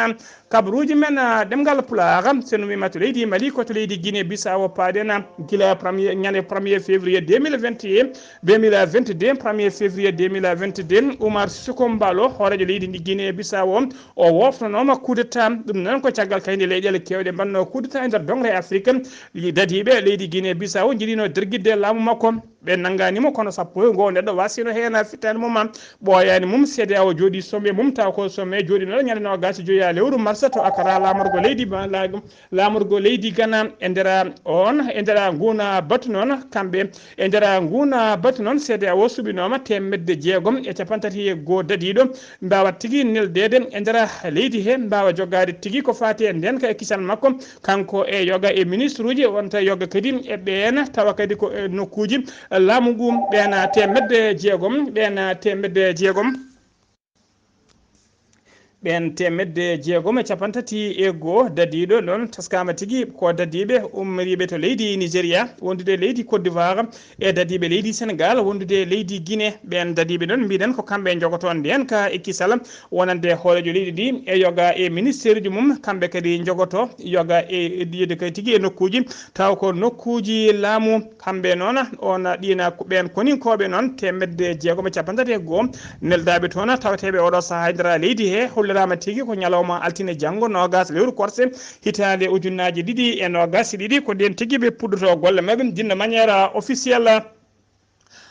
Kabaruuji men, ah, ɗemngal Pulaar, so en wiima to leydi Mali, ko to leydi Guinée Bissau paaɗen, gila premier, ñande premier février deux mille vingt et un, deux mille vingt-deux, premier février deux mille vingt-deux, Oumar Sissoko Embaló, hooreejo leydi ndi Guinée Bissau, o wofnanooma coup d'État. Ɗum noon ko caggal kadi nde leyɗeele keewɗe mbaɗnoo coup d'État e nder doŋre Afrique. Dadiiɓe leydi Guinée Bissau njiɗino dergitde laamu makko. Ɓe nanngaani mo, kono sappo e ngoo neɗɗo waasino heen fittaandu mum. Ɓooyaani mum, C E D E A O jooɗii sommet mum, taw ko sommet jooɗiinooɗo ñande noogaas e joy lewru mars to Accra, laamorgo leydi ba-, la-, laamorgo leydi Ghana. E nder oon, e nder nguun batu noon, kamɓe, e nder nguun batu noon, C E D E A O suɓinooma teemedde jeegom e cappanɗe tati e goo dadiiɗo, mbaawa tigi neldeede e nder leydi he, mbaawa jogaade tigi ko faati e ndeenka e kisal makko. Kanko e yoga e ministre uji, wonta yoga kadi e ɓeen, tawa kadi ko e nokkuuji laamu ngu, ɓeen teemedde jeegom, ɓeen teemedde jeegom. Ɓeen teemedde jeegom e cappanɗe tati e goo dadiiɗo noon taskaama tigi ko dadiiɓe ummoriiɓe to leydi Nigeria, wondude e leydi Côte d'Ivoire, e dadiiɓe leydi Sénégal, wondude e leydi Guinée. Ɓeen dadiiɓe noon mbiɗen ko kamɓe njogotoo ndeenka e kisal wonande hooreejo leydi ndi e yoga e ministeeruji mum. Kamɓe kadi njogotoo yoga e, e, yiyde kay tigi e nokkuuji, taw ko nokkuuji laamu. Kamɓe noon, on ɗiina ko ɓeen koninkooɓe noon, teemedde jeegom e cappanɗe tati e goo neldaaɓe toon, tawateeɓe oɗo sahaa e nder leydi he, holliraama tigi ko ñalawma altine janngo, noogaas lewru korse, hitaande ujunnaaji ɗiɗi e noogaas e ɗiɗi, ko ndeen tigi ɓe puɗɗotoo golle maɓɓe, d'une manière officielle.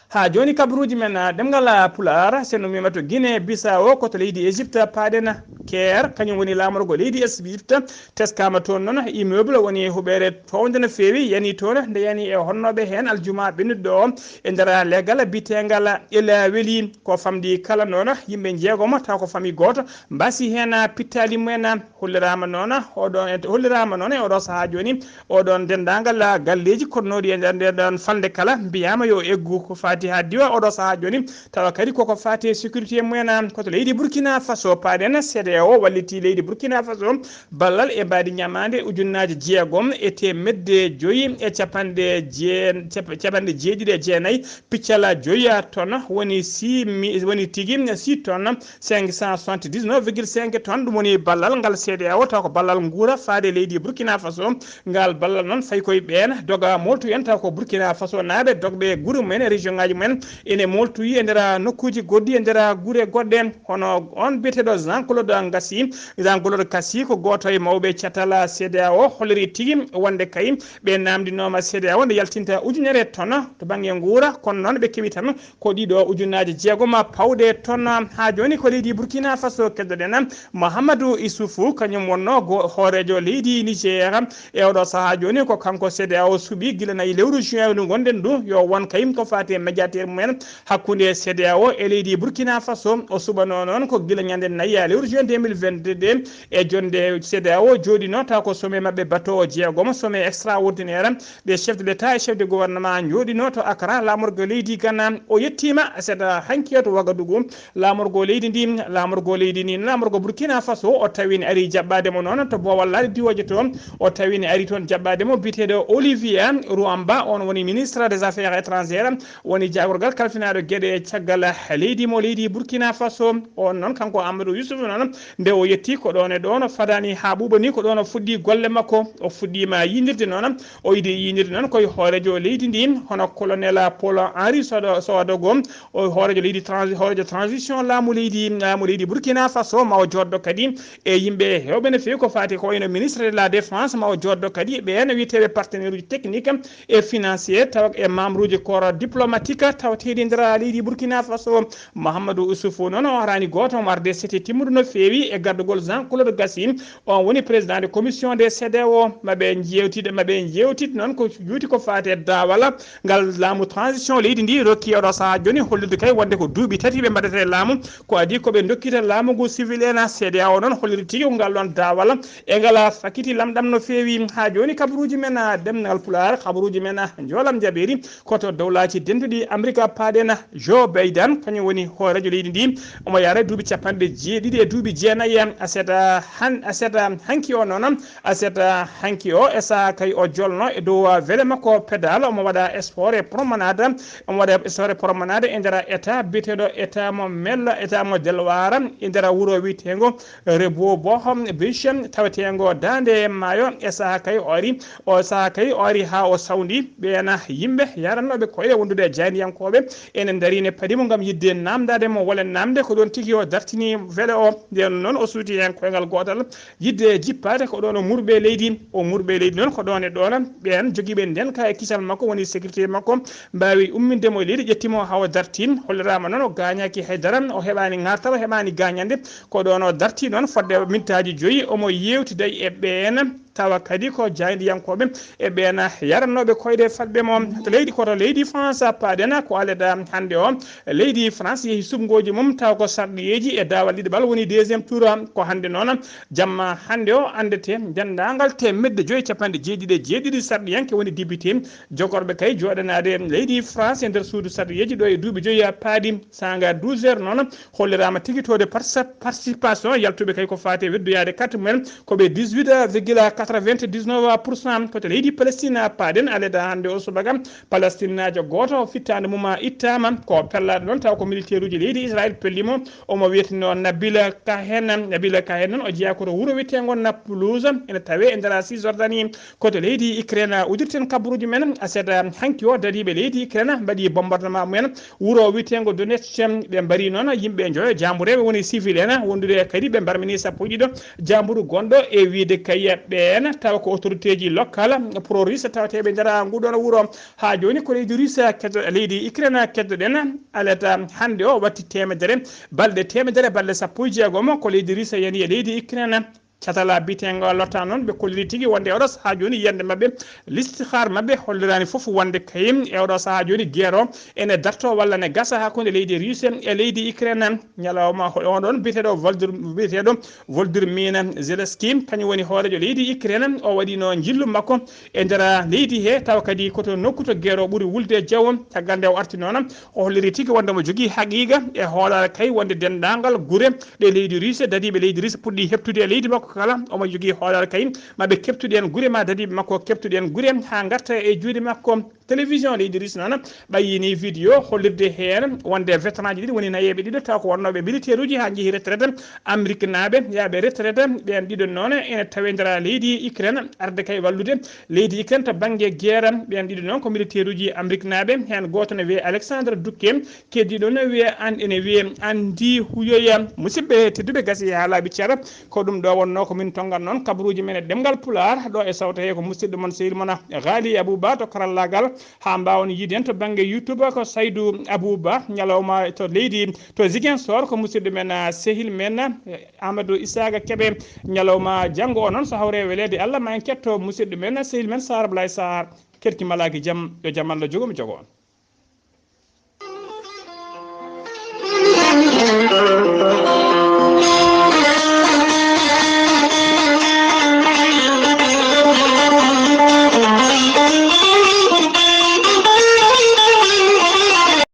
Haa jooni kabaruuji men, ah, ɗemngal, ah, Pulaar, so en ummiima to Guinée Bissau, ko to leydi Égypte paaɗen. Caire, kañum woni laamorgo leydi Égypte, teskaama toon noon immeuble woni huɓeere townde no feewi, yani toon, nde yani e honnooɓe heen aljumaa ɓennuɗo o e nder leggal biyeteengal El Weli. Ko famɗi kala noon yimɓe njeegomo, taw ko famille gooto, mbasi heen pittaali mumen. Holliraama noon, oɗo, holliraama noon e oɗo sahaa jooni, oɗon denndaangal galleeji konnooɗi e nder ndeen ɗoon falnde kala mbiyaama yo eggu ko faati haa diwa oɗo sahaa jooni, tawa kadi koko faati e sécurité mumen. Ko to leydi Burkina Faso paaɗen, C E D E A O wallitii leydi Burkina Faso ballal e mbaadi ñamaande ujunnaaji jeegom e teemedde joyi e capanɗe jeen-, capa-, capanɗe jeeɗiɗi e jeenayi piccal joyi tonnes, woni six mi-, woni tigi six tonnes cinq cent soixante-dix-neuf virgule cinq tonnes, ɗum woni ballal ngal C E D E A O, taw ko ballal nguura faade leydi Burkina Faso. Ngal ballal noon fayi koye ɓeen doga moltu en, taw ko Burkina Faso naaɓe dogɓe gure mumen e région ngaji mumen, ene moltoyi e nder nokkuuji goɗɗi e nder gure goɗɗe, hono on biyeteeɗo Jean Claude Ngassi. Jean Claude Ngassi ko gooto e mawɓe catal C E D E A O, holliri tigi wonde kay ɓe naamndinooma C E D E A O nde yaltinta ujunere tonnes to bannge nguura, kono noon ɓe keɓi tan ko ɗiɗo ujunnaaji jeegom pawɗe tonnes. Haa jooni ko leydi Burkina Faso keddoɗen. Mahamadou Issoufou, kañum wonnoo go-, hooreejo leydi Niger. E oɗo sahaa jooni ko kanko C E D E A O suɓi gila nayi lewru juin ndu ngonɗen ndu, yo won kay ko faati e médiateur mumen hakkunde C E D E A O e leydi Burkina Faso. O suɓanoo noon ko gila ñande nayi lewru juin deux mille vingt-deux e jonnde C E D E A O jooɗinoo, taw ko sommet maɓɓe battoowo jeegom, sommet extraordinaire. Ɓe chef de l'État e chef de gouvernement njooɗinoo to Accra, laamorgo leydi Ghana. O yettiima seeɗa hanki o to Ouagadougou, laamorgo leydi ndi, laamorgo leydi ndi, laamorgo Burkina Faso, o tawi ne ari jaɓɓaade mo noon to boowal laaɗe diwooje to. O tawi ne ari toon jaɓɓaade mo biyeteeɗo Olivier Rouamba, on woni ministre des Affaires étrangères, woni Jaagorgal kalfinaaɗo geɗe caggal leydi mo leydi Burkina Faso, on noon kanko Amadou Youssouf noon, nde o yetti ko ɗoon e ɗoon o fadani haa ɓuuɓa ni, ko ɗoon o fuɗɗi golle makko, o fuɗɗiima yiindirde noon, o yiɗi yiindirde noon koye hooreejo leydi ndi, hono colonel Paul Henri Sodo-, Soadogo, o hooreejo leydi transi-, hooreejo transition laamu leydi, laamu leydi Burkina Faso, ma o jooddo kadi e yimɓe heewɓe no feewi ko faati ko wayno ministre de la défense, ma o jooddo kadi e ɓeen wiyeteeɓe partenaire uji technique e financier, tawa e membre uji corps diplomatique tawateeɗi e nder leydi Burkina Faso. Mahamadou Issoufou noon o arani gooto, omo arde sete timmuɗo no feewi e gardugol Jean Claude Gassi, on woni président de commission de cedeao, maɓe jeewtide, maɓe jeewtid noon ko juuti ko faati e daawal ngal laamu transition leydi ndi rokki oɗo sahaa jooni, hollirde kay wonde ko duuɓi tati ɓe mbaɗata e laamu, ko adii ko ɓe ndokkita laamu ngu civil en. Cedeao noon holliri tigi ko ngal ɗoon daawal e ngal fakkiti lamɗam no feewi. Haa jooni kabaruuji men, ah, ɗemngal Pulaar, kabaruuji men, ah, njoolam njaɓeeri ko to dowlaaji dentuɗi Amerik paaɗen. Joe Biden, kañum woni hooreejo leydi ndi, omo yaara e duuɓi capanɗe jeeɗiɗi e duuɓi jeenayi. Aset, ah, han-, aset, ah, hanki o noon, aset, ah, hanki o e sahaa kay o jolno e dow, ah, wele makko pedal, omo waɗa sport e promenade, omo waɗa sport e promenade e nder état biyeteeɗo état mo Mel, état mo Delwara, e nder wuro wiyeteengo Reboboa Beach, taweteengo daande maayo. E sahaa kay o ari, o sahaa kay o ari haa o sawndi ɓeen yimɓe yaranooɓe koyɗe wondude e jaayndiyankooɓe ene ndarii ne padi mo ngam yiɗde naamndaade mo walla naamnde ko ɗoon tigi o dartini wele o. Ndeen noon o suuti heen koyngal gootal yiɗde jippaade ko ɗoon o murɓe leydi, o murɓe leydi noon ko ɗoon e ɗoon ɓeen jogiiɓe ndeenka e kiisal makko woni sécurité makko mbaawi umminde mo e leydi, ƴetti mo haa o darti, holliraama noon o gaañaaki hay dara, o heɓaani ŋaartal, o heɓaani gaañande, ko ɗoon o darti noon fodde mintaaji joyi, omo yeewtida e ɓeen, tawa kadi ko jaayndiyankooɓe e ɓeen yaranooɓe koyɗe fadɓe mo. To leydi, ko to leydi France paaɗen, ko aleda hannde o, leydi France yehi suɓngooji mum, tawa ko sarɗiyeeji e daawal ɗiɗaɓal woni deuxième tour, ko hannde noon jamma hannde o anndete denndaangal teemedde joyi e capanɗe jeeɗiɗi e jeeɗiɗi sarɗiyanke woni député jogorɓe kay jooɗanaade leydi France e nder suudu sarɗiyeeji ɗo e duuɓi joyi paaɗi. Saanga douze heures noon, holliraama tigi taux de parsa-, participation yaltuɓe kay ko faati e weddoyaade carte mumen ko ɓe dix-huit virgule quatre-vingt-dix-neuf pour cent. Ko to leydi Palestine paaɗen, aleda hannde o subaka, Palestinaajo gooto fittaandu mum ittaama. Ko pellaaɗo noon, tawa ko militeeruuji leydi Israel pelli mo. Omo wiyeteno Nabila Kahen. Nabila Kahen noon o jeyaa ko to wuro wiyeteengo Naplouse, ene tawee e nder Cisjordanie. Ko to leydi Ukraine uddirten kabaruuji men. Aset hanki o, dariiɓe leydi Ukraine mbaɗi bombardement mumen wuro wiyeteengo Donetsk. Ɓe mbari noon yimɓe njoyo, jaambureeɓe woni civil en, wondude kadi ɓe mbarmini sappo e ɗiɗo jaamburu gonɗo e wiyde kay ɓeen, tawa ko autorité ji local pro-russe tawateeɓe nder nguɗon wuro. Haa jooni ko leydi Russe keddo-, leydi Ukraine keddoɗen, alerte hannde o watti teemedere balɗe, teemedere balɗe sappo e jeegom ko leydi Russe yani e leydi Ukraine. Catala biyeteego Lotan noon, ɓe kolliri tigi wonde oɗo sahaa jooni yiyannde maɓɓe, listixaar maɓɓe holliraani fof wonde kay e oɗo sahaa jooni guerre o ene darto walla ne gasa hakkunde leydi Russe e leydi Ukraine. Ñalawma ho-, oɗon biyeteeɗo Volodymyr, biyeteeɗo Volodymyr Zelensky, kañum woni hooreejo leydi Ukraine, o waɗino njillu makko e nder leydi he, tawa kadi ko to nokku to guerre o ɓuri wulde e jawo. Caggal nde o arti noon, o holliri tigi wonde omo jogii haqiiqa e hoolaare kay wonde denndaangal gure ɗe leydi Russe, dadiiɓe leydi Russe puɗɗi heɓtude e leydi makko kala, omo jogii hoolaare kay maɓe keɓtude heen gure ma dadiiɓe makko keɓtude heen gure haa ngarta e juuɗe makko. Télévision leydi Russe noon ɓayyini vidéo hollirde heen wonde vétéranji ɗiɗi woni nayeeɓe ɗiɗo tawa ko wonnooɓe militaire uji haa njehi retraite Amérique naaɓe, yaaɓe retraite. Ɓeen ɗiɗo noon ene tawe nder leydi Ukraine, arde kay wallude leydi Ukraine to bannge guerre. Ɓeen ɗiɗo noon ko militaire uji Amérique naaɓe, heen gooto ne wiyee Alexandre Duque, keddiiɗo ne wiyee an-, ene wiyee Andy Huyoya. Musidɓe tedduɓe, gasi haa laaɓi cer, ko ɗum ɗo wonnoo ko min tonngan noon kabaruuji men e ɗemngal Pulaar, ɗo e sawto he ko musidɗo mon sehil mon Ghali Abouba to karallaagal. Haa mbaawon yiide en to bannge YouTube ko Saydou Abouba, ñalawma to leydi, to Ziguinchor ko musidɗo men, ah, sehil men, eh, Amadou Isaka Kebe, ñalawma janngo o noon so hawre e weleede Allah ma en ketto musidɗo men, sehil men Sara Blay Sar. Kerki malaaki jam, yo jam Allah jogo mi jogo on.